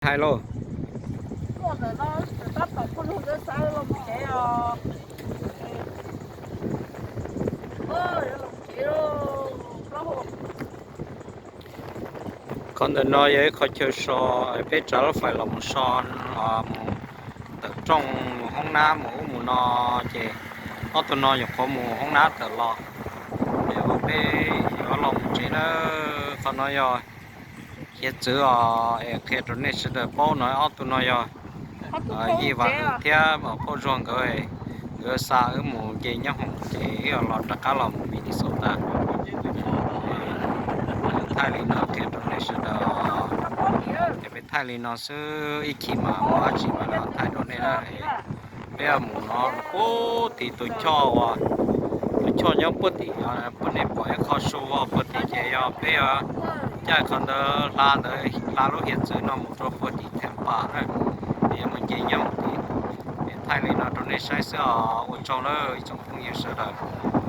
Hais lauj. Qhov ntawm no yog ib qho chaw so, peb tsav lub fais los mus so, mus tawm rooj, mus hoob nab mus ub mus no, ces ob tug no nyuam qhuav mus hoob nab tawm los, es peb yuav los mus tsev na. Qhov no yog hiav txwv os, es qhia rau nej sawv daws paub no, ob tug no yog Yij Vam thiab Phauj Zuag nkawd, nkawd xa wb mus nce nyob hoom ces wb los rov qab los mus Minnesota. Thaij li no qhia rau nej sawv daws, es peb thaij li no xwb, ib chim mas muaj dab tsi mas los thaij rau nej na. Peb mus no puag tim tus choj uas, tus choj nyob puag tim, puag nej pom ib qho su puag tim ces yog peb yuav caij qhov ntawd hla ntawd, hla lub hiav txwv no mus rau puag tim Tampa na, es yuav mus nce nyob tim. Es thaij li no rau nej saib xwb os, ua tsaug nawb ib tsoom phooj ywg sawv daws.